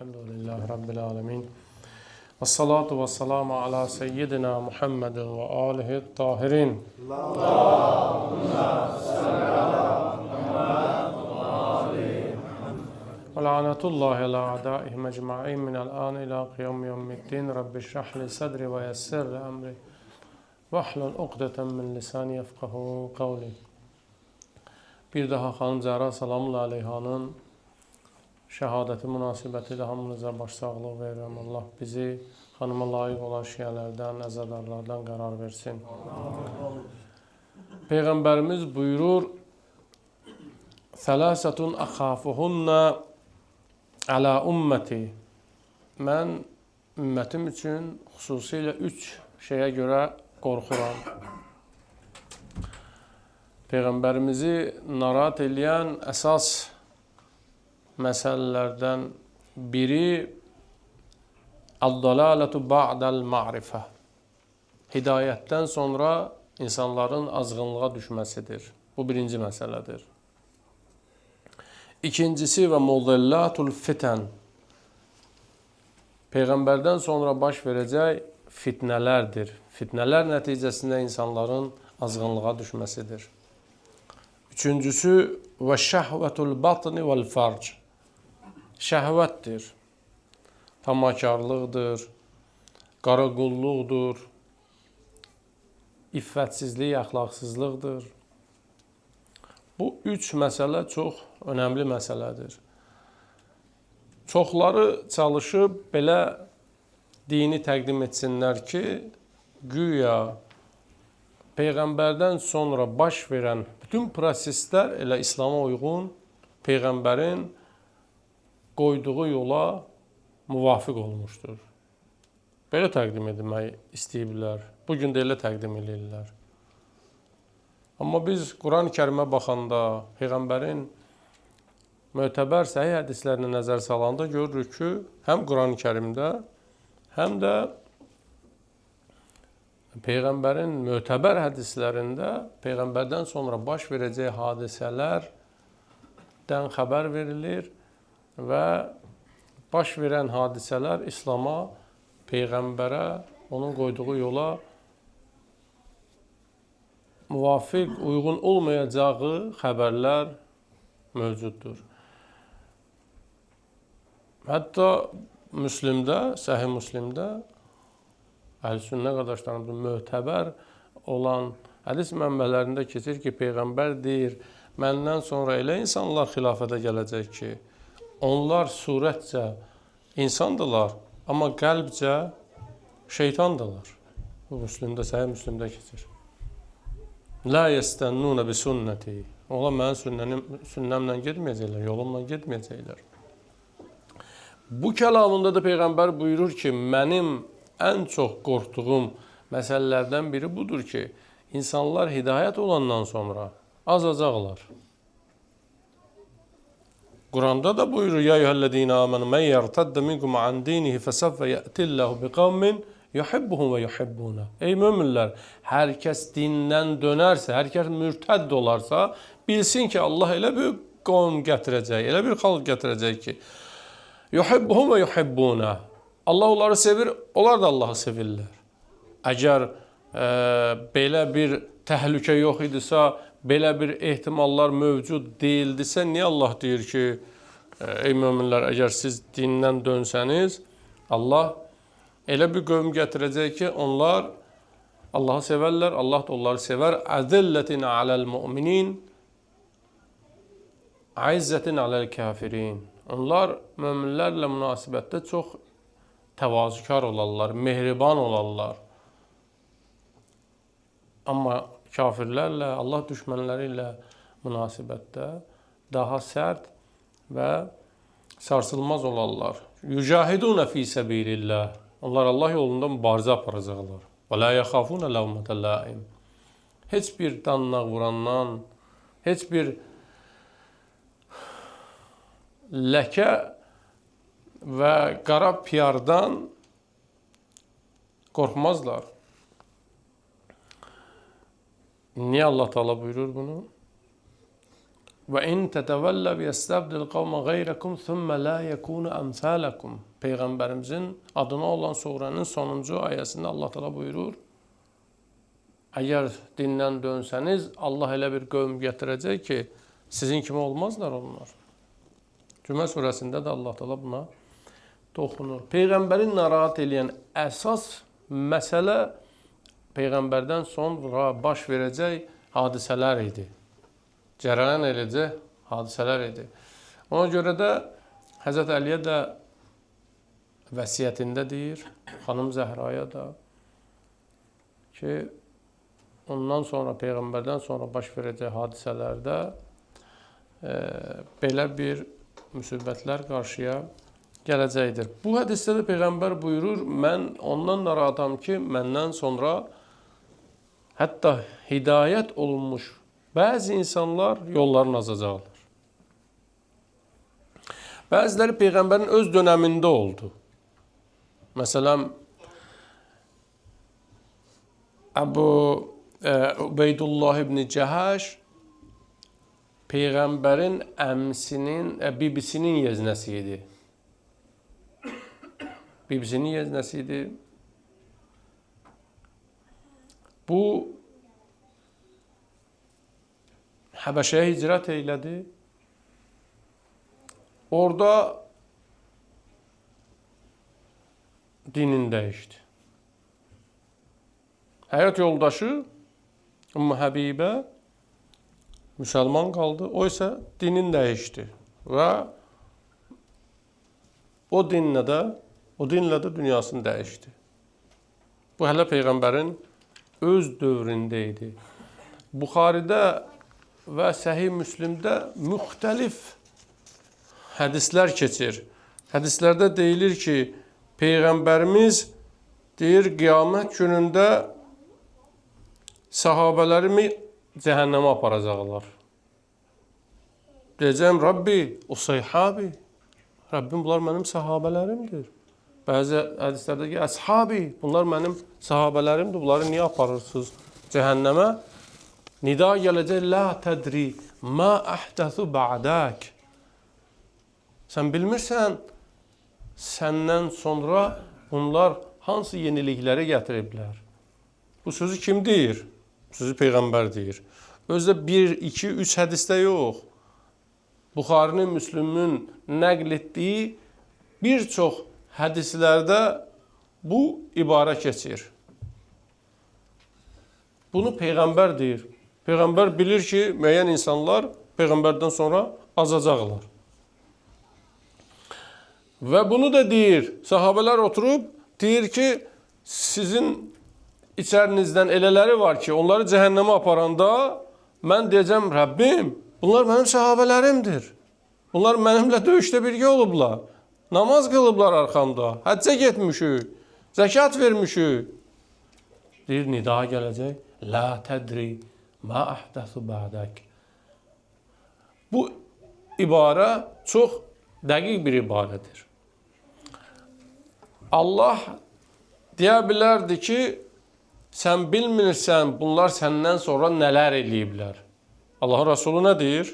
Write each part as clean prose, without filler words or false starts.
Elhamdülillahi Rabbil alemin. Və salatu və salamu ala seyyidina Muhammedin və alihi tahirin. Allahümme salli ala Muhammed və ali Muhammed. Və la'nətullahi ala a'daihim ecma'in minəl an ila qiyam yevmiddin. Rabbi şrah li sadri və yessir li əmri. Və ahlul uqdətən min lisani yefqahu qavli. Bir daha xanım Zəhra salamlı aleyhanın şəhadəti münasibəti ilə hamınıza başsağlığı verirəm. Allah bizi xanıma layiq olan şiələrdən, əzadarlardan qərar versin. Peyğəmbərimiz buyurur: "Sələsətun əxafuhunna əla ümməti." Mən ümmətim üçün xüsusilə 3 şeyə görə qorxuram. Peyğəmbərimizi narahat eləyən əsas məsələlərdən biri əd-dalalatu ba'dəl ma'rifə. Hidayətdən sonra insanların azğınlığa düşməsidir. Bu birinci məsələdir. İkincisi və muzillatul fitən. Peyğəmbərdən sonra baş verəcək fitnələrdir. Fitnələr nəticəsində insanların azğınlığa düşməsidir. Üçüncüsü və şəhvətul batni vəl farc. Şəhvətdir, tamakarlıqdır, qaraqulluqdur, iffətsizlik, əxlaqsızlıqdır. Bu üç məsələ çox önəmli məsələdir. Çoxları çalışıb belə dini təqdim etsinlər ki, güya Peyğəmbərdən sonra baş verən bütün proseslər elə İslama uyğun Peyğəmbərin qoyduğu yola müvafiq olmuşdur. Belə təqdim etmək istəyiblər. Bugün də elə təqdim edirlər. Amma biz Quran-ı Kərimə baxanda, Peyğəmbərin mötəbər səhih hədislərinə nəzər salanda görürük ki, həm Quran-ı Kərimdə, həm də Peyğəmbərin mötəbər hədislərində Peyğəmbərdən sonra baş verəcək hadisələrdən xəbər verilir və baş verən hadisələr İslama, Peyğəmbərə, onun qoyduğu yola müvafiq, uyğun olmayacağı xəbərlər mövcuddur. Hətta Müslimdə, Səhih Müslimdə, Əhl-i Sünnə qardaşlarımızın mötəbər olan hədis mənbələrində keçir ki, Peyğəmbər deyir, məndən sonra elə insanlar xilafətə gələcək ki, onlar surətcə insandırlar, amma qəlbcə şeytandırlar. Bu Müslimdə, Səhih Müslimdə keçir. La yestennune bi sünnəti. Onlar mənim sünnəmlə getməyəcəklər, yolumla getməyəcəklər. Bu kəlamında da Peyğəmbər buyurur ki, mənim ən çox qorxduğum məsələlərdən biri budur ki, insanlar hidayət olandan sonra azacaqlar. Quranda da buyurur: Ya eyyuhellezine amenu men yertedde minkum an dinihi fesevfe ye'tillahu biqavmin yuhibbuhum ve yuhibbuna. Ey möminlər, hər kəs dindən dönərsə, hər kəs mürtədd olarsa, bilsin ki, Allah elə bir qovm gətirəcək, elə bir xalq gətirəcək ki, yuhibbuhum ve yuhibbuna. Allah onları sevir, onlar da Allahı sevirlər. Əgər belə bir təhlükə yox idisə, belə bir ehtimallar mövcud deyildisə, niyə Allah deyir ki, ey möminlər, əgər siz dindən dönsəniz, Allah elə bir qövm gətirəcək ki, onlar Allahı sevərlər, Allah da onları sevər. Əzillətin aləl müminin, izzətin aləl kafirin. Onlar möminlərlə münasibətdə çox təvazökar olarlar, mehriban olarlar. Amma kafirlərlə, Allah düşmənləri ilə münasibətdə daha sərt və sarsılmaz olarlar. Yücahidunə fi səbilillah. Onlar Allah yolunda mübarizə aparacaqlar. Və la yaxafuna ləvmətə laim. Heç bir dannaq vurandan, heç bir ləkə və qara piyardan qorxmazlar. Niyə Allah Teala buyurur bunu? Və in tətəvəlləv yəstəbdil qavmə qeyrikum thumma la yekunu əmsalakum. Peyğəmbərimizin adına olan surənin sonuncu ayəsində Allah Teala buyurur: Əgər dindən dönsəniz, Allah elə bir qövm gətirəcək ki, sizin kimi olmazlar onlar. Cümə surəsində də Allah Teala buna toxunur. Peyğəmbəri narahat eləyən əsas məsələ Peyğəmbərdən sonra baş verəcək hadisələr idi. Cərəyan eləcək hadisələr idi. Ona görə də Həzrət Əliyə də vəsiyyətində deyir, xanım Zəhraya da ki, ondan sonra, Peyğəmbərdən sonra baş verəcək hadisələrdə belə bir müsibətlər qarşıya gələcəkdir. Bu hədisdə də Peyğəmbər buyurur, mən ondan narahatam ki, məndən sonra hətta hidayət olunmuş bəzi insanlar yollarını azacaqlar. Bəziləri Peyğəmbərin öz dönəmində oldu. Məsələn, Əbu Ubeydullah ibn Cəhəş Peyğəmbərin əmsinin, bibisinin yeznəsi idi. Bibisinin yeznəsi idi. Bu, Həbəşəyə hicrət eylədi. Orada dinini dəyişdi. Həyat yoldaşı Ümmü Həbibə müsəlman qaldı. O isə dinini dəyişdi və o dinlə də dünyasını dəyişdi. Bu hələ Peyğəmbərin öz dövründə idi. Buxaridə və Səhih Müslimdə müxtəlif hədislər keçir. Hədislərdə deyilir ki, Peyğəmbərimiz deyir, qiyamət günündə sahabələrimi cəhənnəmə aparacaqlar. Deyəcəyim, Rabbi, o sayhabi. Rabbim, bunlar mənim sahabələrimdir. Bəzi hədislərdə ki, əshabi, bunlar mənim sahabələrimdir. Bunları niyə aparırsınız cəhənnəmə? Nida gələcək, la tədri ma əhdəsu ba'dak. Sən bilmirsən, səndən sonra bunlar hansı yenilikləri gətiriblər. Bu sözü kim deyir? Bu sözü Peyğəmbər deyir. Özdə 1, 2, 3 hədisdə yox. Buxarinin, Müslümün nəql etdiyi bir çox hədislərdə bu ibarə keçir. Bunu Peyğəmbər deyir. Peyğəmbər bilir ki, müəyyən insanlar Peyğəmbərdən sonra azacaqlar. Və bunu da deyir, sahabələr oturub deyir ki, sizin içərinizdən elələri var ki, onları cəhənnəmə aparanda mən deyəcəm, Rəbbim, bunlar mənim sahabələrimdir. Bunlar mənimlə döyüşdə birgə olublar. Namaz qılıblar arxamda, həccə getmişik, zəkat vermişik. Deyir, nida gələcək, la tədri ma əhdəsu ba'dak. Bu ibarə çox dəqiq bir ibarədir. Allah deyə bilərdi ki, sən bilmirsən bunlar səndən sonra nələr eləyiblər. Allahın Rəsulu nə deyir?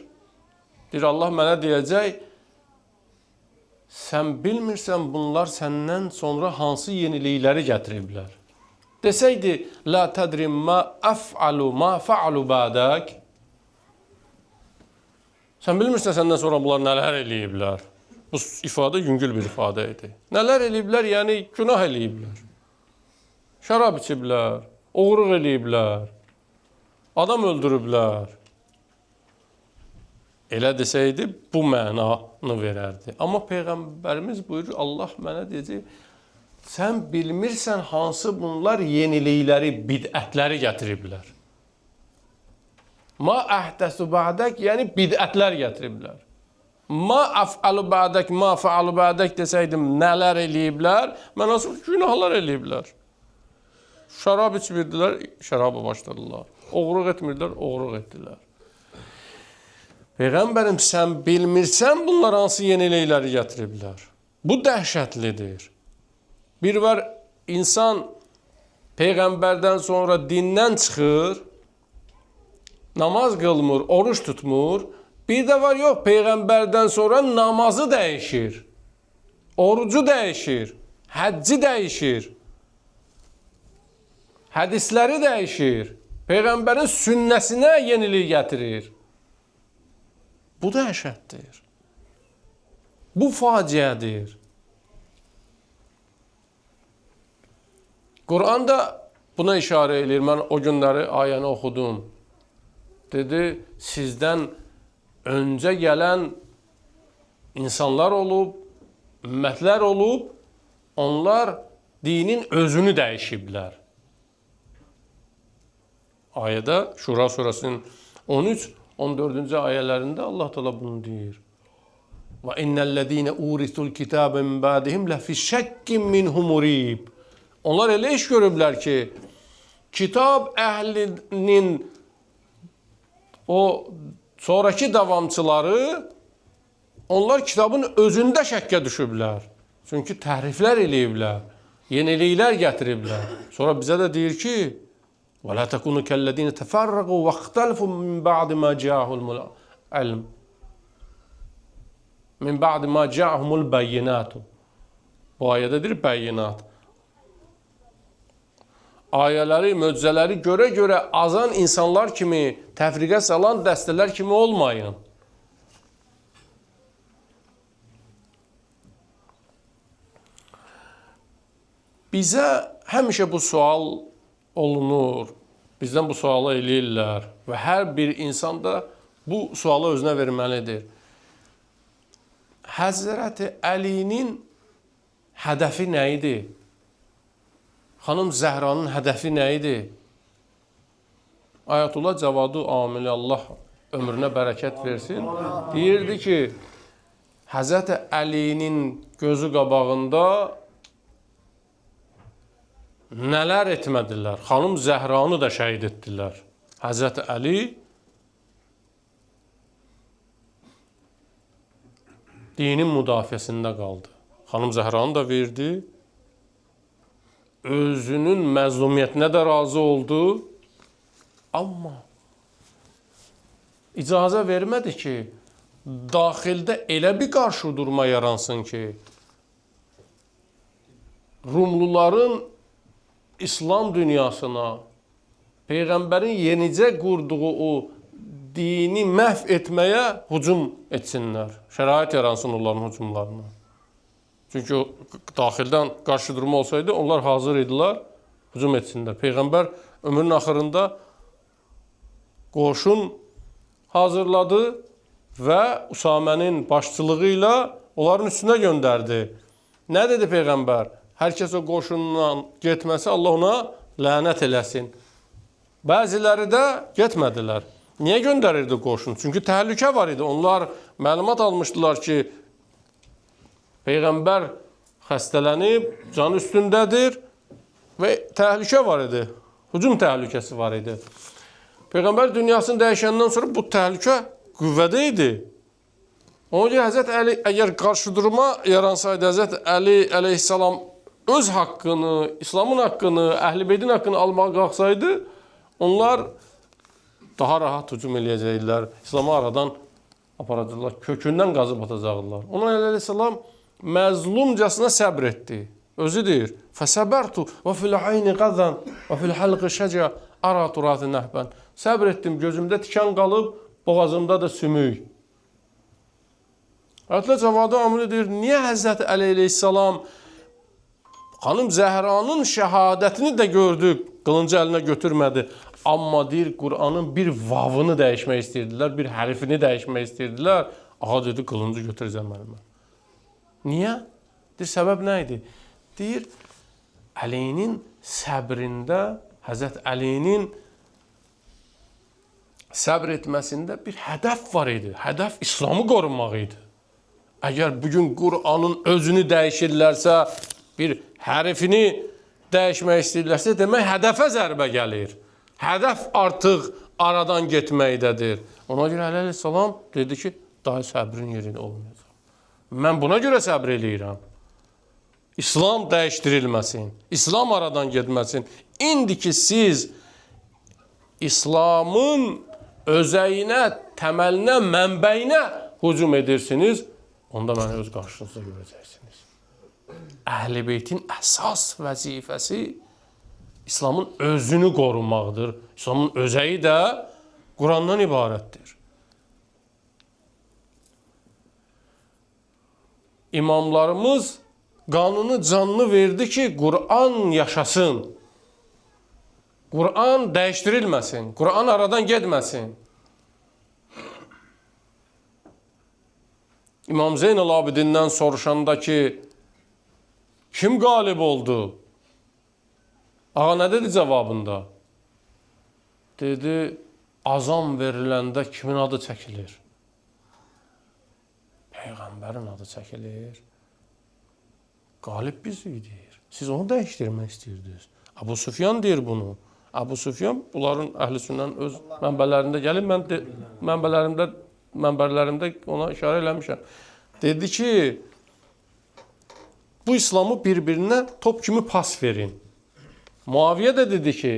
Deyir, Allah mənə deyəcək, sən bilmirsən bunlar səndən sonra hansı yenilikləri gətiriblər. Desəydi, la tədri ma əf'alu ma fa'alu ba'dak. Sən bilmirsən səndən sonra bunlar nələr eləyiblər. Bu ifadə yüngül bir ifadə idi. Nələr eləyiblər? Yəni günah eləyiblər. Şərab içiblər, oğurluq eləyiblər, adam öldürüblər. Elə desəydi bu mənanı verərdi. Amma Peyğəmbərimiz buyurur, Allah mənə deyəcək, sən bilmirsən hansı bunlar yenilikləri, bidətləri gətiriblər. Ma əhdəsu ba'dak, yəni bidətlər gətiriblər. Ma əf'alu ba'dak, ma fa'alu ba'dak desəydim, nələr eləyiblər? Mənası günahlar eləyiblər. Şərab içmirdilər, şəraba başladılar. Oğurluq etmirdilər, oğurluq etdilər. Peyğəmbərim, sən bilmirsən bunlar hansı yenilikləri gətiriblər. Bu dəhşətlidir. Bir var insan Peyğəmbərdən sonra dindən çıxır, namaz qılmır, oruç tutmur, Bir də var yox, Peyğəmbərdən sonra namazı dəyişir, orucu dəyişir, həcci dəyişir, hədisləri dəyişir, Peyğəmbərin sünnəsinə yenilik gətirir. Bu dəhşətdir. Bu faciədir. Quran da buna işarə eləyir. Mən o günləri ayəni oxudum. Dedi, sizdən öncə gələn insanlar olub, ümmətlər olub, onlar dinin özünü dəyişiblər. Ayədə Şura surəsinin 13-14-cü ayələrində Allah Teala bunu deyir. Və innellezîne urisul kitâbe min ba'dihim lefî şekkin minhu murîb. Onlar elə iş görüblər ki, kitab əhlinin o sonraki davamçıları, onlar kitabın özündə şəkkə düşüblər. Çünki təhriflər eləyiblər, yeniliklər gətiriblər. Sonra bizə də deyir ki, وَلَا تَكُونُوا كَالَّذِينَ تَفَرَّقُوا وَاخْتَلَفُوا مِنْ بَعْدِ مَا جَاءَهُمُ الْعِلْمُ مِنْ بَعْدِ مَا جَاءَهُمُ الْبَيِّنَاتُ. Bu ayədədir bəyinat. Ayələri, möcüzələri görə-görə azan insanlar kimi, təfriqə salan dəstələr kimi olmayın. Bizə həmişə bu sual olunur, bizdən bu sualı eləyirlər və hər bir insan da bu sualı özünə verməlidir. Həzrəti Əlinin hədəfi nə idi? Xanım Zəhranın hədəfi nə idi? Ayətullah Cavadu Amili, Allah ömrünə bərəkət versin, deyirdi ki, Həzrəti Əlinin gözü qabağında nələr etmədilər? Xanım Zəhranı da şəhid etdilər. Həzrəti Əli dinin müdafiəsində qaldı. Xanım Zəhranı da verdi. Özünün məzlumiyyətinə də razı oldu. Amma icazə vermədi ki, daxildə elə bir qarşı durma yaransın ki, Rumluların İslam dünyasına, Peyğəmbərin yenicə qurduğu o dini məhv etməyə hücum etsinlər. Şərait yaransın onların hücumlarına. Çünki daxildən qarşı durma olsaydı, onlar hazır idilər, hücum etsinlər. Peyğəmbər ömrünün axırında qoşun hazırladı və Usamənin başçılığı ilə onların üstünə göndərdi. Nə dedi Peyğəmbər? Hər kəs o qoşunla getməsə, Allah ona lənət eləsin. Bəziləri də getmədilər. Niyə göndərirdi qoşun? Çünki təhlükə var idi. Onlar məlumat almışdılar ki, Peyğəmbər xəstələnib, can üstündədir və təhlükə var idi. Hücum təhlükəsi var idi. Peyğəmbər dünyasını dəyişəndən sonra bu təhlükə qüvvədə idi. Ona görə Həzrət Əli, əgər qarşıdurma yaransaydı, Həzrət Əli əleyhissalam öz haqqını, İslamın haqqını, Əhl-i Beytin haqqını almağa qalxsaydı, onlar daha rahat hücum eləyəcəkdilər. İslamı aradan aparacaqlar, kökündən qazıb atacaqdılar. Ona Əli əleyhissalam məzlumcasına səbr etdi. Özü deyir, fəsəbərtu və fil-ayni qadan və fil-halqi şəcə ara turatı nəhbən. Səbr etdim, gözümdə tikan qalıb, boğazımda da sümük. Ayətullah Cavadi Amili deyir, niyə Həzrəti Əli əleyhissalam xanım Zəhranın şəhadətini də gördü, qılıncı əlinə götürmədi. Amma deyir, Qur'anın bir vavını dəyişmək istəyirdilər, bir hərfini dəyişmək istəyirdilər. Ağa dedi, qılıncı götürəcəm əlimə. Niyə? Deyir, səbəb nə idi? Deyir, Əlinin səbrində, Həzrət Əlinin səbr etməsində bir hədəf var idi. Hədəf İslamı qorumaq idi. Əgər bugün Qur'anın özünü dəyişirlərsə, bir hərfini dəyişmək istəyirlərsə, demək hədəfə zərbə gəlir. Hədəf artıq aradan getməkdədir. Ona görə Əli əleyhissalam dedi ki, daha səbrin yerində olmayacaq. Mən buna görə səbr eləyirəm. İslam dəyişdirilməsin, İslam aradan getməsin. İndi ki siz İslamın özəyinə, təməlinə, mənbəyinə hücum edirsiniz, onda məni öz qarşınızda görəcəksiniz. Əhl-i Beytin əsas vəzifəsi İslamın özünü qorunmaqdır. İslamın özəyi də Qurandan ibarətdir. İmamlarımız qanını, canını verdi ki, Quran yaşasın. Quran dəyişdirilməsin. Quran aradan getməsin. İmam Zeynəl Abidindən soruşanda ki, kim qalib oldu? Ağa nə dedi cavabında? Dedi, azan veriləndə kimin adı çəkilir? Peyğəmbərin adı çəkilir. Qalib bizi deyir. Siz onu dəyişdirmək istəyirdiniz. Əbu Süfyan deyir bunu. Əbu Süfyan bunların əhl-i sünnənin öz mənbələrində gəlib, mən mənbələrimdə ona işarə eləmişəm. Dedi ki, bu İslamı bir-birinə top kimi pas verin. Muaviyə də dedi ki,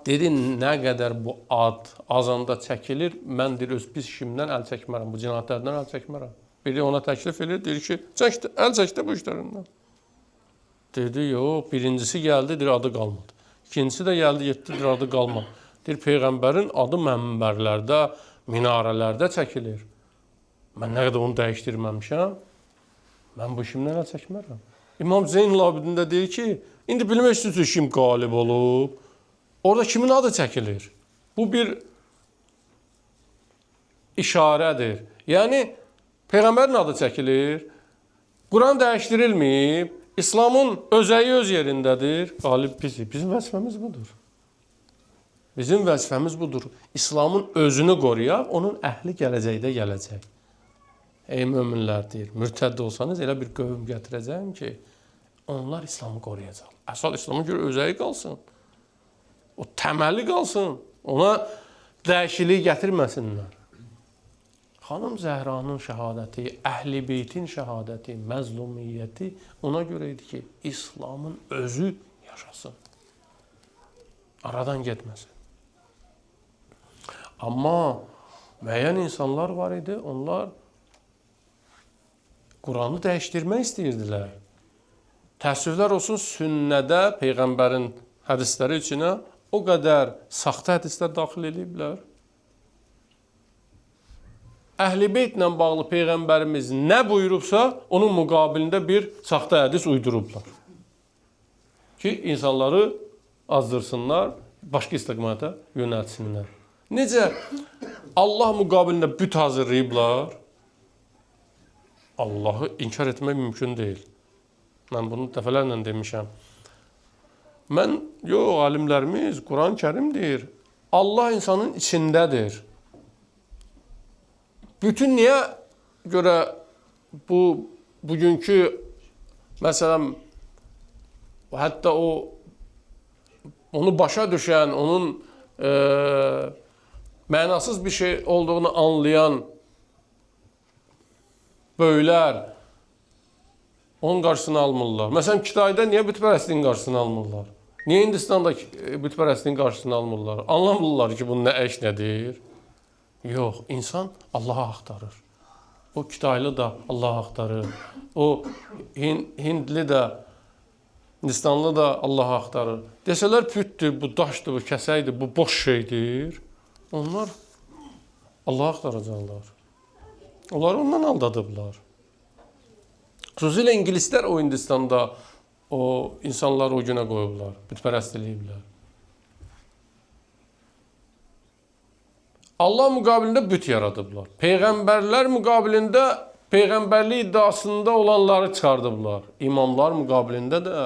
dedi, nə qədər bu ad azanda çəkilir, mən deyir, öz pis işimdən əl çəkmərəm, bu cinayətlərdən əl çəkmərəm. Biri ona təklif edir, deyir ki, çəkdi, əl çəkdi bu işlərindən. Dedi, yox, birincisi gəldi, deyir, adı qalmadı. İkincisi də gəldi, getdi, deyir, adı qalmadı. Deyir, Peyğəmbərin adı mənbərlərdə, minarələrdə çəkilir. Mən nə qədər onu dəyişdirməmişəm, mən bu işimdən əl çəkmərəm. İmam Zeynəl Abidin də deyir ki, indi bilmək istəyirsiniz kim qalib olub, orada kimin adı çəkilir? Bu bir işarədir. Yəni, Peyğəmbərin adı çəkilir, Quran dəyişdirilməyib, İslamın özəyi öz yerindədir, qalib bizi. Bizim vəzifəmiz budur. Bizim vəzifəmiz budur. İslamın özünü qoruyaq, onun əhli gələcəkdə gələcək. Ey möminlər deyir, mürtədd olsanız elə bir qövm gətirəcəyim ki, onlar İslamı qoruyacaq. Əsas İslamın görə özəyi qalsın. O təməli qalsın. Ona dəyişiklik gətirməsinlər. Xanım Zəhranın şəhadəti, Əhl-i Beytin şəhadəti, məzlumiyyəti ona görə idi ki, İslamın özü yaşasın. Aradan getməsin. Amma müəyyən insanlar var idi, onlar Quranı dəyişdirmək istəyirdilər. Təəssüflər olsun, sünnədə Peyğəmbərin hədisləri içinə o qədər saxta hədislər daxil eləyiblər. Əhl-i Beytlə bağlı Peyğəmbərimiz nə buyurubsa, onun müqabilində bir saxta hədis uydurublar. Ki, insanları azdırsınlar, başqa istiqamətə yönəltsinlər. Necə Allah müqabilində büt hazırlayıblar, Allahı inkar etmək mümkün deyil. Mən bunu dəfələrlə demişəm. Mən, yox, alimlərimiz Quran-ı Kərim deyir, Allah insanın içindədir. Bütün niyə görə bu bugünkü, məsələn, hətta o, onu başa düşən, onun mənasız bir şey olduğunu anlayan böyüklər onun qarşısını almırlar. Məsələn, Kitayda niyə bütpərəstliyin qarşısını almırlar? Niyə Hindistanda bütpərəstliyin qarşısını almırlar? Anlamırlar ki, bu nə əş nədir? Yox, insan Allahı axtarır. O Kitaylı da Allahı axtarır. O Hindli də, Hindistanlı da Allahı axtarır. Desələr pütdür, bu daşdır, bu kəsəkdir, bu boş şeydir. Onlar Allahı axtaracaqlar. Onları ondan aldadıblar. Xüsusilə İngilislər o Hindistanda o insanları o günə qoyublar, bütpərəst eləyiblər. Allah müqabilində büt yaradıblar. Peyğəmbərlər müqabilində peyğəmbərlik iddiasında olanları çıxardıblar. İmamlar müqabilində də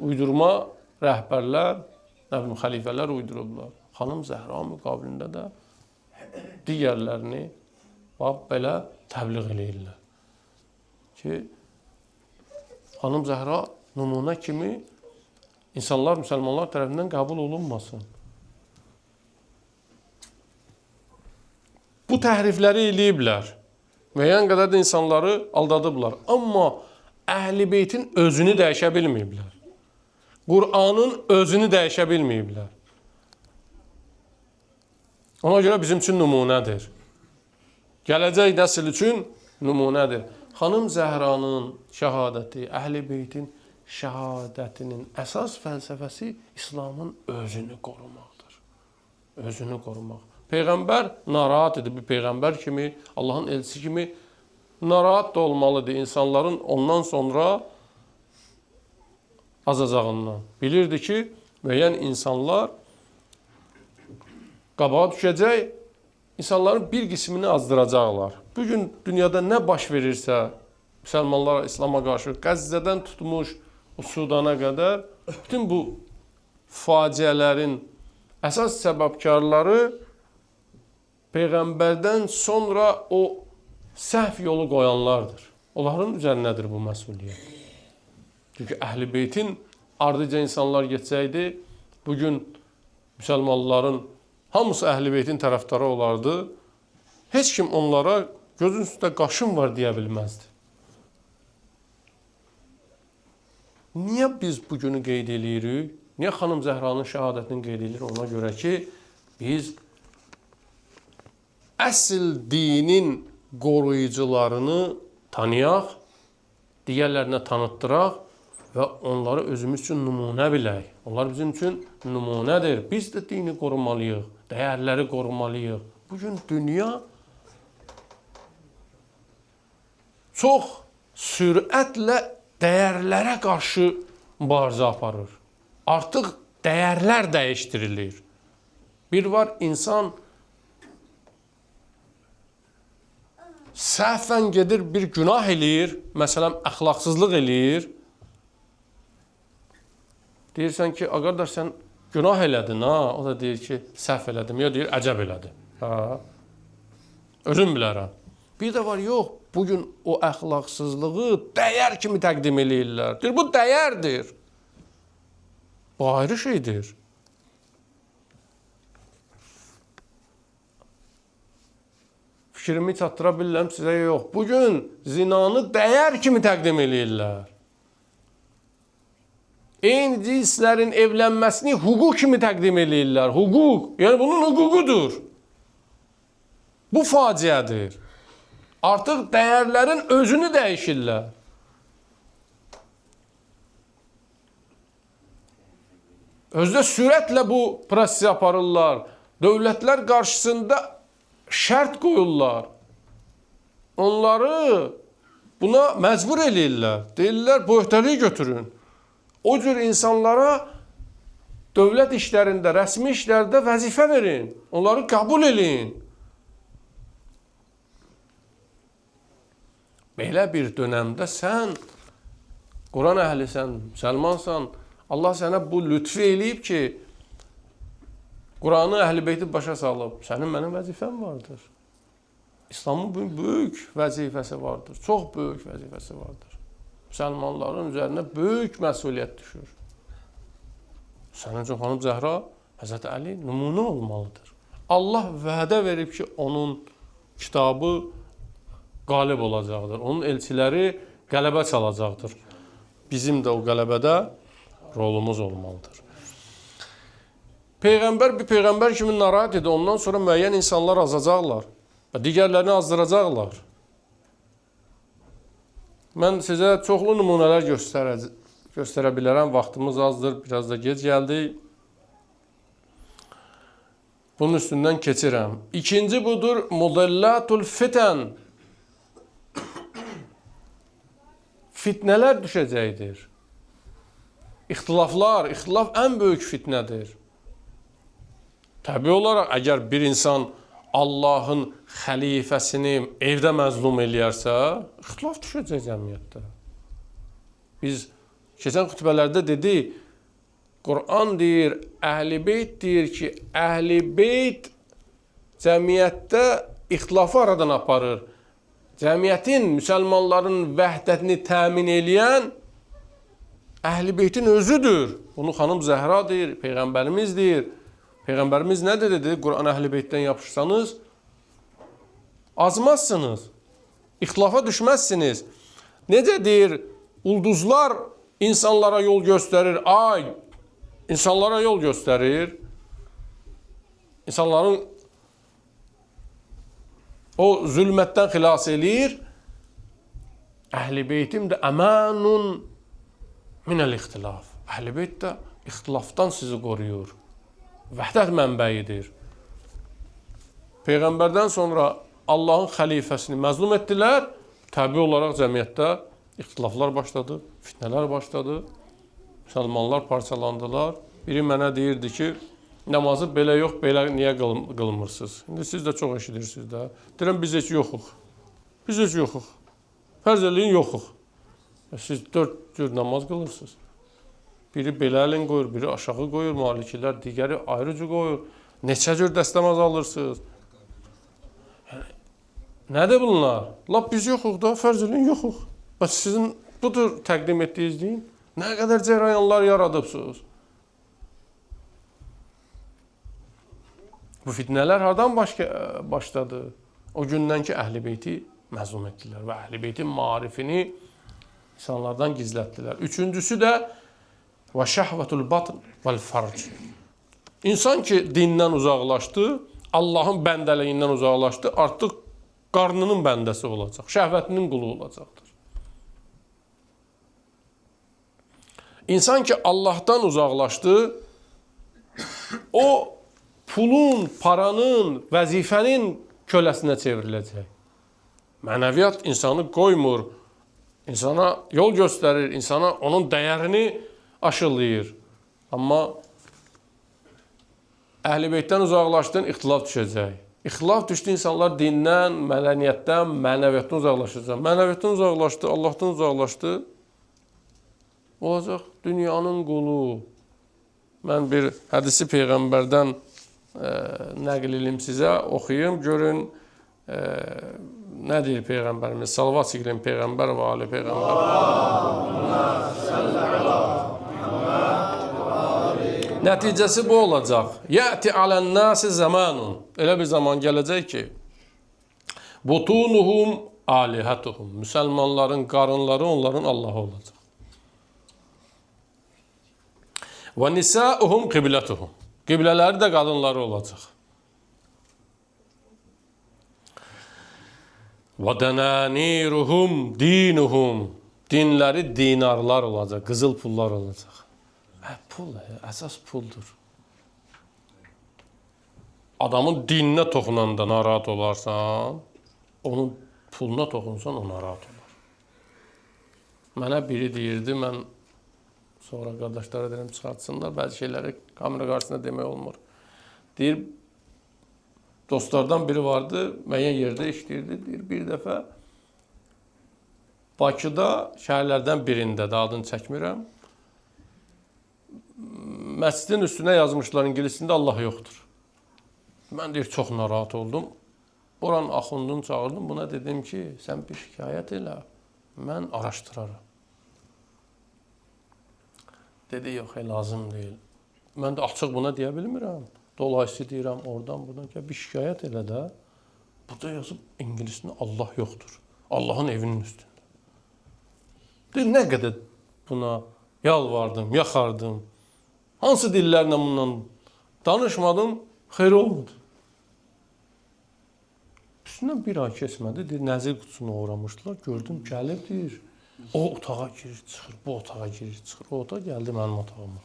uydurma rəhbərlər, nə bilim, xəlifələr uydurublar. Xanım Zəhra müqabilində də digərlərini bax belə təbliğ eləyirlər. Ki, Xanım Zəhra nümunə kimi insanlar, müsəlmanlar tərəfindən qəbul olunmasın. Bu təhrifləri eləyiblər. Müəyyən qədər də insanları aldadıblar. Amma Əhl-i Beytin özünü dəyişə bilməyiblər. Qur'anın özünü dəyişə bilməyiblər. Ona görə bizim üçün nümunədir. Gələcək nəsil üçün nümunədir. Xanım Zəhranın şəhadəti, Əhl-i Beytin şəhadətinin əsas fəlsəfəsi İslamın özünü qorumaqdır. Özünü qorumaq. Peyğəmbər narahat idi. Bir peyğəmbər kimi, Allahın elçisi kimi narahat da olmalıdır insanların ondan sonra azacağından. Bilirdi ki, müəyyən insanlar qabağa düşəcək, insanların bir qismini azdıracaqlar. Bugün dünyada nə baş verirsə, müsəlmanlara, İslama qarşı, Qəzzədən tutmuş o Sudana qədər bütün bu faciələrin əsas səbəbkarları Peyğəmbərdən sonra o səhv yolu qoyanlardır. Onların üzərinədir bu məsuliyyət. Çünki Əhl-i Beytin ardıca insanlar getsəydi, bugün müsəlmanların hamısı Əhl-i Beytin tərəfdarı olardı. Heç kim onlara gözün üstündə qaşım var deyə bilməzdi. Niyə biz bu günü qeyd eləyirik? Niyə Xanım Zəhranın şəhadətini qeyd eləyirik? Ona görə ki, biz əsl dinin qoruyucularını tanıyaq, digərlərinə tanıtdıraq və onları özümüz üçün nümunə bilək. Onlar bizim üçün nümunədir. Biz də dini qorumalıyıq, dəyərləri qorumalıyıq. Bugün dünya çox sürətlə dəyərlərə qarşı mübarizə aparır. Artıq dəyərlər dəyişdirilir. Bir var insan səhvən gedir, bir günah eləyir, məsələn, əxlaqsızlıq eləyir. Deyirsən ki, qardaş, sən günah elədin, ha? O da deyir ki, səhv elədim, ya deyir, əcəb elədim. Ha? Özüm bilərəm. Bir də var, yox, bugün o əxlaqsızlığı dəyər kimi təqdim eləyirlər. Deyir, bu dəyərdir. Bu ayrı şeydir. Fikrimi çatdıra bilirəm sizə, yox. Bugün zinanı dəyər kimi təqdim eləyirlər. Eyni cinslərin evlənməsini hüquq kimi təqdim eləyirlər. Hüquq, yəni bunun hüququdur. Bu faciədir. Artıq dəyərlərin özünü dəyişirlər. Özdə sürətlə bu prosesi aparırlar. Dövlətlər qarşısında şərt qoyurlar. Onları buna məcbur eləyirlər. Deyirlər, bu öhdəliyi götürün. O cür insanlara dövlət işlərində, rəsmi işlərdə vəzifə verin. Onları qəbul eləyin. Belə bir dönəmdə sən Quran əhlisən, müsəlmansan, Allah sənə bu lütfü eləyib ki, Quranı, Əhl-i Beyti başa salıb. Sənin mənim vəzifəm vardır. İslamın böyük vəzifəsi vardır. Çox böyük vəzifəsi vardır. Müsəlmanların üzərinə böyük məsuliyyət düşür. Sənin üçün Xanım Zəhra, Həzrəti Əli nümunə olmalıdır. Allah vədə verib ki, onun kitabı qalib olacaqdır. Onun elçiləri qələbə çalacaqdır. Bizim də o qələbədə rolumuz olmalıdır. Peyğəmbər bir peyğəmbər kimi narahat idi. Ondan sonra müəyyən insanlar azacaqlar və digərlərini azdıracaqlar. Mən sizə çoxlu nümunələr göstərə bilərəm. Vaxtımız azdır, biraz da gec gəldik. Bunun üstündən keçirəm. İkinci budur, mudillatul fitən. Fitnələr düşəcəkdir. İxtilaflar, ixtilaf ən böyük fitnədir. Təbii olaraq, əgər bir insan Allahın xəlifəsini evdə məzlum eləyərsə, ixtilaf düşəcək cəmiyyətdə. Biz keçən xütbələrdə dedik, Quran deyir, Əhl-i Beyt deyir ki, Əhl-i Beyt cəmiyyətdə ixtilafı aradan aparır. Cəmiyyətin, müsəlmanların vəhdətini təmin eləyən Əhl-i Beytin özüdür. Bunu Xanım Zəhra deyir, Peyğəmbərimiz deyir. Peyğəmbərimiz nə dedi? Dedi, Quran Əhl-i Beytdən yapışsanız, azmazsınız, ixtilafa düşməzsiniz. Necə deyir, ulduzlar insanlara yol göstərir, ay insanlara yol göstərir, insanların O zülmətdən xilas eləyir. Əhl-i beytim də əmanun minəl ixtilaf. Əhl-i beyt də ixtilafdan sizi qoruyur. Vəhdət mənbəyidir. Peyğəmbərdən sonra Allahın xəlifəsini məzlum etdilər. Təbii olaraq cəmiyyətdə ixtilaflar başladı, fitnələr başladı. Müsəlmanlar parçalandılar. Biri mənə deyirdi ki, namazı belə yox, belə niyə qılmırsınız? İndi siz də çox eşidirsiniz də. Deyirəm, biz heç yoxuq. Biz heç yoxuq. Fərz eləyin, yoxuq. Siz 4 cür namaz qılırsınız. Biri belə əlin qoyur, biri aşağı qoyur, malikilər, digəri ayrı cür qoyur. Neçə cür dəstəmaz alırsınız? Yəni, nədir bunlar? Lap biz yoxuq da, fərz eləyin, yoxuq. Bəs sizin budur təqdim etdiyiniz din. Nə qədər cərəyanlar yaradıbsınız? Bu fitnələr hardan başladı? O gündən ki, Əhl-i Beyti məzlum etdilər və Əhl-i Beytin maarifini insanlardan gizlətdilər. Üçüncüsü də və şəhvətul batn vəl-farc. İnsan ki, dindən uzaqlaşdı, Allahın bəndəliyindən uzaqlaşdı, artıq qarnının bəndəsi olacaq, şəhvətinin qulu olacaqdır. İnsan ki, Allahdan uzaqlaşdı, o pulun, paranın, vəzifənin köləsinə çevriləcək. Mənəviyyat insanı qoymur, insana yol göstərir, insana onun dəyərini aşılayır. Amma Əhl-i Beytdən uzaqlaşdın, ixtilaf düşəcək. İxtilaf düşdü, insanlar dindən, mədəniyyətdən, mənəviyyatdan uzaqlaşacaq. Mənəviyyatdan uzaqlaşdı, Allahdan uzaqlaşdı. Olacaq dünyanın qulu. Mən bir hədisi Peyğəmbərdən nəql elim sizə, oxuyum, görün nə deyir Peyğəmbərimiz? Salavat çəkilin Peyğəmbər və ali Peyğəmbər. Nəticəsi bu olacaq. Yəti alənnəsi zamanun. Elə bir zaman gələcək ki, butunuhum alihətuhum. Müsəlmanların qarınları onların Allahı olacaq. Və nisauhum qiblətuhum. Qiblələri də qadınları olacaq. Və dənəniruhum dinuhum. Dinləri dinarlar olacaq, qızıl pullar olacaq. Pul, əsas puldur. Adamın dininə toxunanda narahat olarsan, onun puluna toxunsan, o narahat olar. Mənə biri deyirdi, mən sonra qardaşlara deyirəm, çıxartsınlar, bəzi şeyləri kamera qarşısında demək olmur. Deyir, dostlardan biri vardı, müəyyən yerdə işləyirdi, deyir, bir dəfə Bakıda şəhərlərdən birində, də adını çəkmirəm, məscidin üstünə yazmışlar ingilisində Allah yoxdur. Mən deyir, çox narahat oldum. Oranın axundunu çağırdım, buna dedim ki, sən bir şikayət elə, mən araşdıraram. Dedi, yox, lazım deyil. Mən də açıq buna deyə bilmirəm. Dolayısı deyirəm, oradan, buradan ki, bir şikayət elə də. Burada yazıb ingilisində Allah yoxdur. Allahın evinin üstündə. Deyir, nə qədər buna yalvardım, yaxardım. Hansı dillərlə bundan danışmadım, xeyr olmadı. Üstündən bir ay keçmədi, deyir, nəzir qutusunu uğramışdılar. Gördüm, gəlib, deyir, o otağa girir, çıxır, bu otağa girir, çıxır. O otağa gəldi mənim otağıma.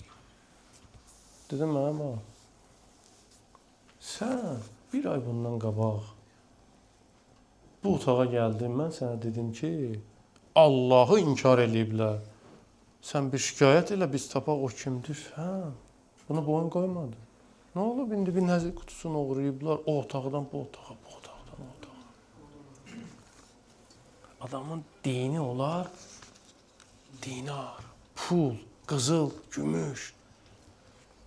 Dedim, mənə bax, sən bir ay bundan qabaq bu otağa gəldin, mən sənə dedim ki, Allahı inkar eləyiblər. Sən bir şikayət elə, biz tapaq o kimdir? Hə, bunu boyun qoymadı. Nə olub, indi bir nəzir qutusunu uğrayıblar, o otaqdan bu otağa, bu otaqdan o otağa. Adamın dini olar, dinar, pul, qızıl, gümüş.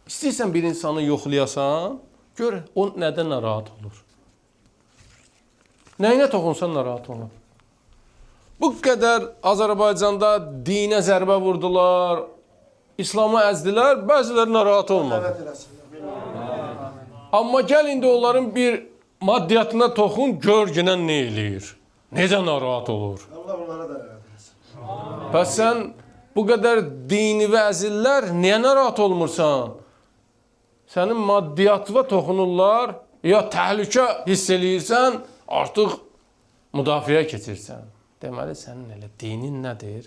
İstəyirsən bir insanı yoxlayasan, gör o nədən narahat olur. Nəyinə toxunsan narahat olur. Bu qədər Azərbaycanda dinə zərbə vurdular, İslamı əzdilər, bəziləri narahat olmadı. Amma gəl indi onların bir maddiyyatına toxun, gör günə nə eləyir, necə narahat olur. Allah onlara da rəhmət eləsin. Bəs sən bu qədər dini və əzillər niyə narahat olmursan? Sənin maddiyyatına toxunurlar, ya təhlükə hiss eləyirsən, Artıq müdafiəyə keçirsən. Deməli, sənin elə dinin nədir?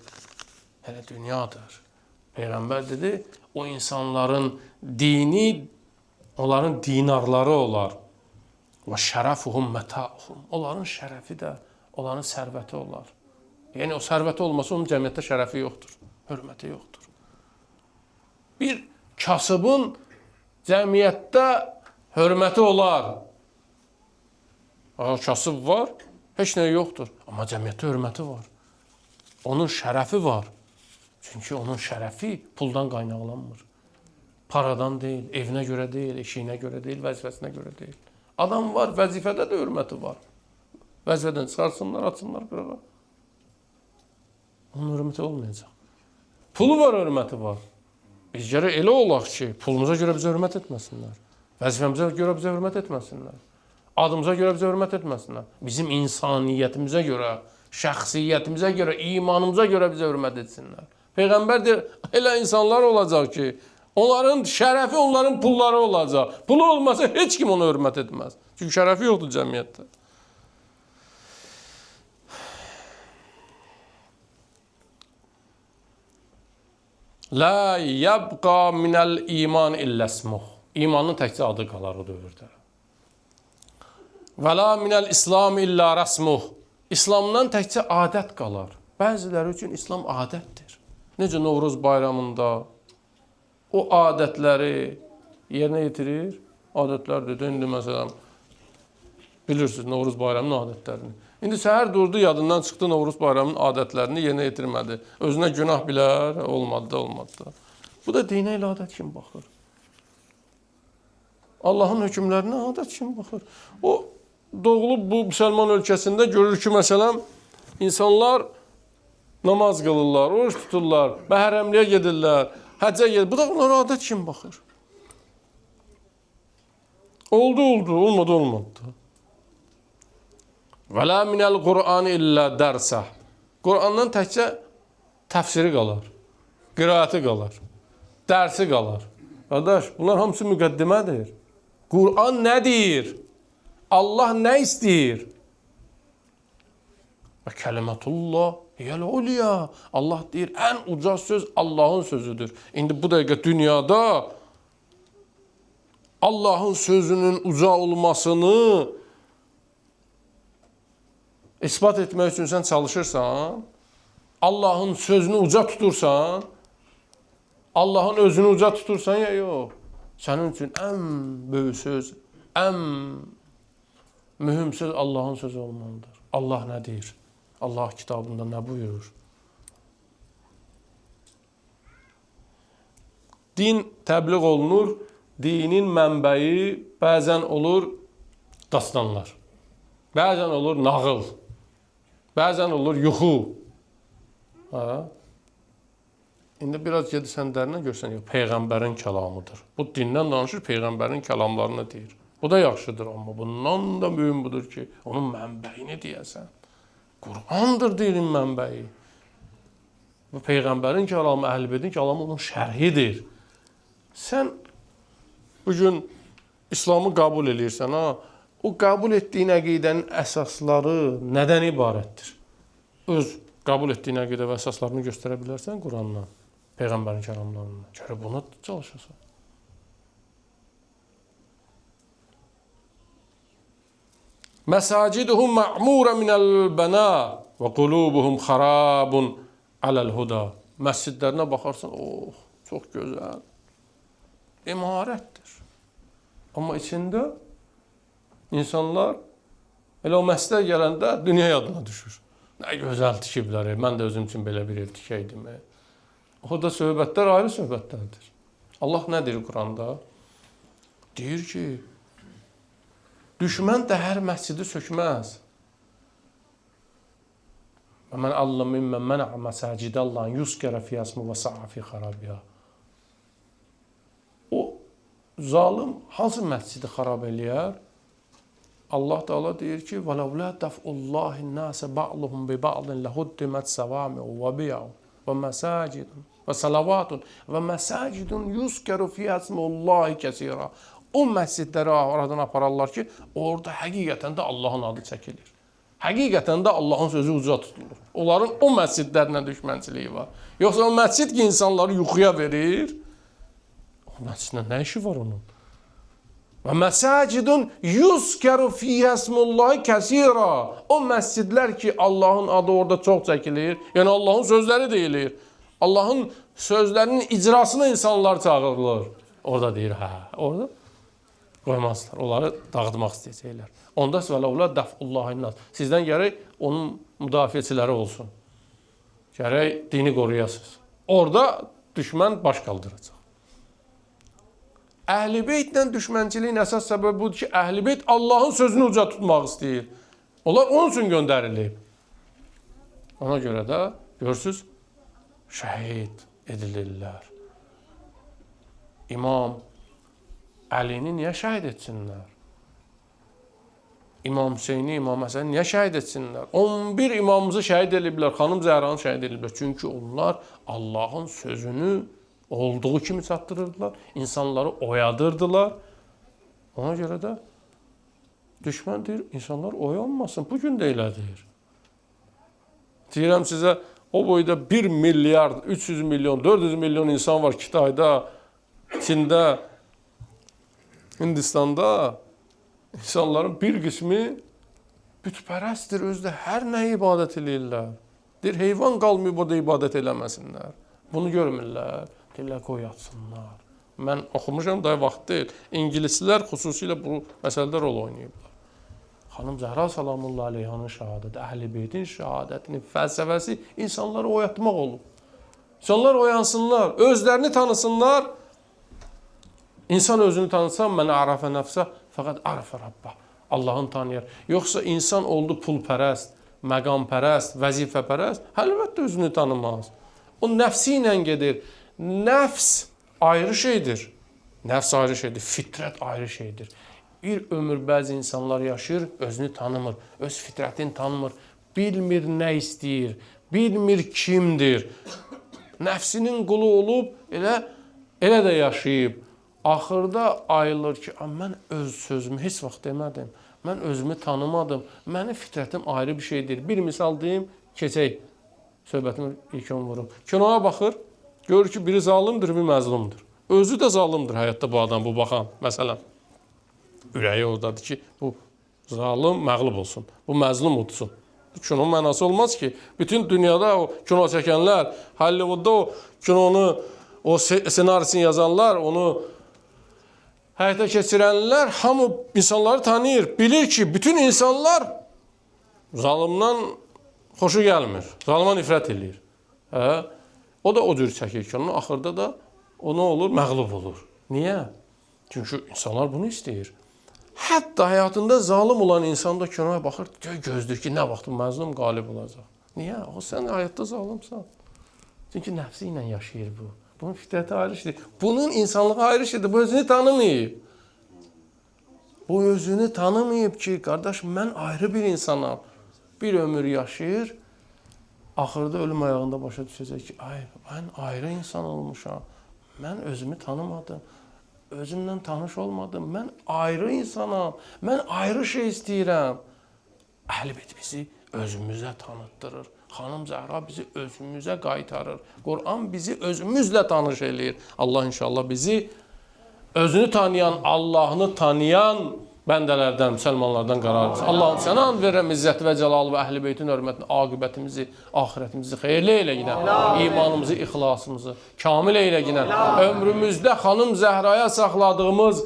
Elə dünyadır. Peyğəmbər dedi, o insanların dini, onların dinarları olar. Və şərəfuhum mətauhum. Onların şərəfi də, onların sərvəti olar. Yəni, o sərvəti olmasa, onun cəmiyyətdə şərəfi yoxdur, hörməti yoxdur. Bir kasıbın cəmiyyətdə hörməti olar. Kasıb var, heç nə yoxdur. Amma cəmiyyətdə hörməti var. Onun şərəfi var. Çünki onun şərəfi puldan qaynaqlanmır. Paradan deyil, evinə görə deyil, eşiyinə görə deyil, vəzifəsinə görə deyil. Adam var, vəzifədə də hörməti var. Vəzifədən çıxarsınlar, atsınlar qırağa. Onun hörməti olmayacaq. Pulu var, hörməti var. Biz gərək elə olaq ki, pulumuza görə bizə hörmət etməsinlər. Vəzifəmizə görə bizə hörmət etməsinlər. Adımıza görə bizə hörmət etməsinlər. Bizim insaniyyətimizə görə, şəxsiyyətimizə görə, imanımıza görə bizə hörmət etsinlər. Peyğəmbər deyir, elə insanlar olacaq ki, onların şərəfi onların pulları olacaq. Pulu olmasa heç kim ona hörmət etməz. Çünki şərəfi yoxdur cəmiyyətdə. La yabqa minəl iman illə ismuh. İmanın təkcə adı qalar o dövrdə. Və la minəl İslam illə rəsmuh. İslamdan təkcə adət qalar. Bəziləri üçün İslam adətdir. Necə Novruz bayramında o adətləri yerinə yetirir. Adətlərdir. İndi məsələn, bilirsiniz Novruz bayramının adətlərini. İndi səhər durdu, yadından çıxdı Novruz bayramının adətlərini yerinə yetirmədi. Özünə günah bilər, olmadı da, olmadı da. Bu da dinə ilə adət kimi baxır. Allahın hökmlərinə adət kimi baxır. O doğulub bu müsəlman ölkəsində görür ki, məsələn, insanlar namaz qılırlar, oruç tuturlar, məhərrəmliyə gedirlər, həccə gedirlər. Bu da onlara adət kimi baxır. Oldu, oldu, olmadı, olmadı. Və la minəl Qur'an illə dərsə. Qur'andan təkcə təfsiri qalar, qiraəti qalar, dərsi qalar. Qardaş, bunlar hamısı müqəddimədir. Qur'an nə deyir? Allah nə istəyir? Və kəlimətullah hiyəl ulya. Allah deyir, ən uca söz Allahın sözüdür. İndi bu dəqiqə dünyada Allahın sözünün uca olmasını isbat etmək üçün sən çalışırsan, Allahın sözünü uca tutursan, Allahın özünü uca tutursan ya yox. Sənin üçün ən böyük söz, ən mühüm söz Allahın sözü olmalıdır. Allah nə deyir? Allah kitabında nə buyurur? Din təbliğ olunur. Dinin mənbəyi bəzən olur dastanlar. Bəzən olur nağıl. Bəzən olur yuxu. Ha? İndi biraz gedirsən dərinə görsən, yox, Peyğəmbərin kəlamıdır. Bu dindən danışır, Peyğəmbərin kəlamlarını deyir. Bu da yaxşıdır, amma bundan da mühüm budur ki, onun mənbəyini deyəsən. Qur'andır dinin mənbəyi. Bu Peyğəmbərin kəlamı, Əhl-i Beytin kəlamı onun şərhidir. Sən bugün İslamı qəbul eləyirsən, ha? O qəbul etdiyin əqidənin əsasları nədən ibarətdir? Öz qəbul etdiyin əqidə və əsaslarını göstərə bilərsən Qurandan, Peyğəmbərin kəlamlarından. Görə buna çalışırsan. Məsaciduhum ma'mura minəl bəna və qulubuhum xarabun aləl huda. Məscidlərinə baxarsan, oh, çox gözəl. İmarətdir. Amma içində insanlar elə o məscidə gələndə dünya yadına düşür. Nə gözəl tikiblər, mən də özüm üçün belə bir ev tikəydim. O da söhbətlər ayrı söhbətlərdir. Allah nə deyir Quranda? Deyir ki, düşmən də hər məscidi sökməz. Və mən Allah mimmən mənə məsacidəllah yuzkərə fiyasmı və sa'a fi xarabiha. O zalım hansı məscidi xarab eləyər? Allah Teala deyir ki: "Və ləvlâ dəf'ullâhin nâsə ba'luhum bi ba'din lehuddimet sevâmi'u və biya'u və məsacidun və salavatun və məsacidun yuzkeru fiyâ ismullâhi kəsirâ." O məscidləri aradan apararlar ki, orada həqiqətən də Allahın adı çəkilir. Həqiqətən də Allahın sözü uca tutulur. Onların o məscidlərlə düşmənçiliyi var. Yoxsa o məscid ki, insanları yuxuya verir, o məscidlə nə işi var onun? Və məsacidun yuzkeru fiyhə ismullahi kəsira. O məscidlər ki, Allahın adı orada çox çəkilir, yəni Allahın sözləri deyilir. Allahın sözlərinin icrasına insanlar çağırılır. Orada deyir, hə, orada qoymazlar. Onları dağıtmaq istəyəcəklər. Onda vələulə dəfullahi nas. Sizdən gərək onun müdafiəçiləri olsun. Gərək dini qoruyasınız. Orada düşmən baş qaldıracaq. Əhl-i Beytlə düşmənçiliyin əsas səbəbi budur ki, Əhl-i Beyt Allahın sözünü uca tutmaq istəyir. Onlar onun üçün göndərilib. Ona görə də görürsünüz, şəhid edilirlər. İmam Əlini niyə şəhid etsinlər? İmam Hüseyni, İmam Həsəni niyə şəhid etsinlər? 11 imamımızı şəhid ediblər, Xanım Zəhranı şəhid ediblər. Çünki onlar Allahın sözünü olduğu kimi çatdırırdılar, insanları oyadırdılar. Ona görə də düşmən deyir, insanlar oyanmasın. Bugün də elə deyir. Deyirəm sizə, o boyda 1 milyard, 300 milyon, 400 milyon insan var Kitayda, Çində, Hindistanda. İnsanların bir qismi bütpərəstdir, özdə hər nəyə ibadət eləyirlər. Deyir, heyvan qalmayıb orada ibadət eləməsinlər. Bunu görmürlər. Deyirlər, qoy yatsınlar. Mən oxumuşam, daha vaxt deyil. İngilislər xüsusilə bu məsələdə rol oynayıblar. Xanım Zəhra salamullah aleyhanın şəhadəti, Əhl-i Beytin şəhadətinin fəlsəfəsi insanları oyatmaq olub. İnsanlar oyansınlar, özlərini tanısınlar. İnsan özünü tanısa, mən arafə nəfsə, fəqət arafə Rabbə. Allahını tanıyar. Yoxsa insan oldu pulpərəst, məqampərəst, vəzifəpərəst, əlbəttə özünü tanımaz. O nəfsi ilə gedir. Nəfs ayrı şeydir. Nəfs ayrı şeydir, fitrət ayrı şeydir. Bir ömür bəzi insanlar yaşayır, özünü tanımır, öz fitrətini tanımır, bilmir nə istəyir, bilmir kimdir. Nəfsinin qulu olub, elə də yaşayıb. Axırda ayılır ki, mən öz sözümü heç vaxt demədim, mən özümü tanımadım, mənim fitrətim ayrı bir şeydir. Bir misal deyim, keçək, söhbətimi ilkin vurum. Kinoya baxır, görür ki, biri zalimdir, biri məzlumdur. Özü də zalimdir həyatda bu adam, bu baxan, məsələn. Ürəyi oradadır ki, bu zalim məğlub olsun, bu məzlum udsun. Kinonun mənası olmaz ki, bütün dünyada o kino çəkənlər, Hollywoodda o kinonu, o ssenarisini yazanlar, onu həyata keçirənlər hamı insanları tanıyır. Bilir ki, bütün insanlar zalimdan xoşu gəlmir, zalıma nifrət eləyir. Hə? O da o cür çəkir ki, onun axırda da o nə olur? Məğlub olur. Niyə? Çünki insanlar bunu istəyir. Hətta həyatında zalim olan insan da kinoya baxır, gözləyir ki, nə vaxt məzlum qalib olacaq. Niyə? O, sən həyatda zalimsan. Çünki nəfsi ilə yaşayır bu. Bunun fitrəti ayrı şeydir. Bunun insanlığı ayrı şeydir. Bu özünü tanımayıb. Bu özünü tanımayıb ki, qardaş, mən ayrı bir insanam. Bir ömür yaşayır, axırda ölüm ayağında başa düşəcək ki, ay, mən ayrı insan olmuşam. Mən özümü tanımadım. Özümlə tanış olmadım. Mən ayrı insanam. Mən ayrı şey istəyirəm. Əhl-i Beyt bizi özümüzə tanıtdırır. Xanım Zəhra bizi özümüzə qaytarır. Quran bizi özümüzlə tanış eləyir. Allah inşallah bizi özünü tanıyan, Allahını tanıyan bəndələrdən, müsəlmanlardan qərar versin. Allahım sənə and verirəm izzət və cəlal və Əhl-i Beytin hörmətinə aqibətimizi, axirətimizi xeyirli eylə ginən, imanımızı, ixlasımızı kamil eylə ginən, ömrümüzdə Xanım Zəhraya saxladığımız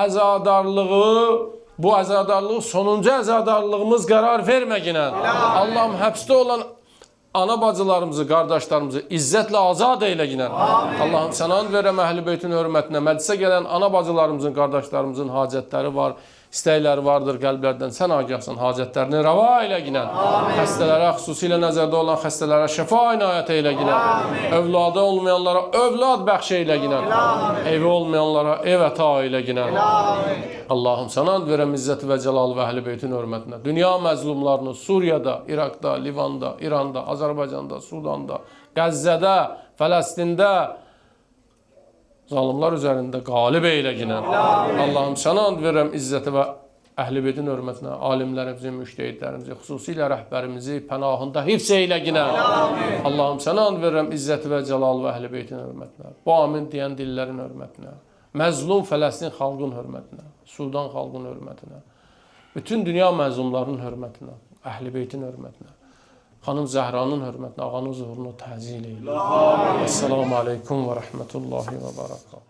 əzadarlığı, bu əzadarlığı sonuncu əzadarlığımız qərar vermə ginən. Allahım həbsdə olan ana bacılarımızı, qardaşlarımızı izzətlə azad eylə ginən. Allahım sənə and verirəm Əhl-i Beytin hörmətinə, məclisə gələn ana bacılarımızın, qardaşlarımızın hacətləri var, istəkləri vardır qəlblərdən. Sən agahsan, hacətlərini rəva eylə ginən. Xəstələrə, xüsusilə nəzərdə olan xəstələrə şəfa inayət eylə ginən. Övladı olmayanlara övlad bəxş eylə ginən. Evi olmayanlara ev əta eylə ginən. Allahım sənə and verirəm izzət və cəlal və Əhl-i Beytin hörmətinə. Dünya məzlumlarını Suriyada, İraqda, Livanda, İranda, Azərbaycanda, Sudanda, Qəzzədə, Fələstində, Zalimlar üzərində qalib eyləginən. Allahım sənə and verirəm izzəti və Əhl-i Beytin hörmətinə, alimlərimizi, müştehidlərimizi, xüsusilə rəhbərimizi pənahında hifz eyləginən. Allahım sənə and verirəm izzəti və cəlalı və Əhl-i Beytin hörmətinə. Bu amin deyən dillərin hörmətinə. Məzlum Fələstin xalqın hörmətinə, Sudan xalqın hörmətinə. Bütün dünya məzlumlarının hörmətinə, Əhl-i Beytin hörmətinə. Xanım Zəhranın hörmətinə, ağanın zuhurunu təzil eylə. Esselamu aleykum və rəhmətullahi və bərəkatuhu.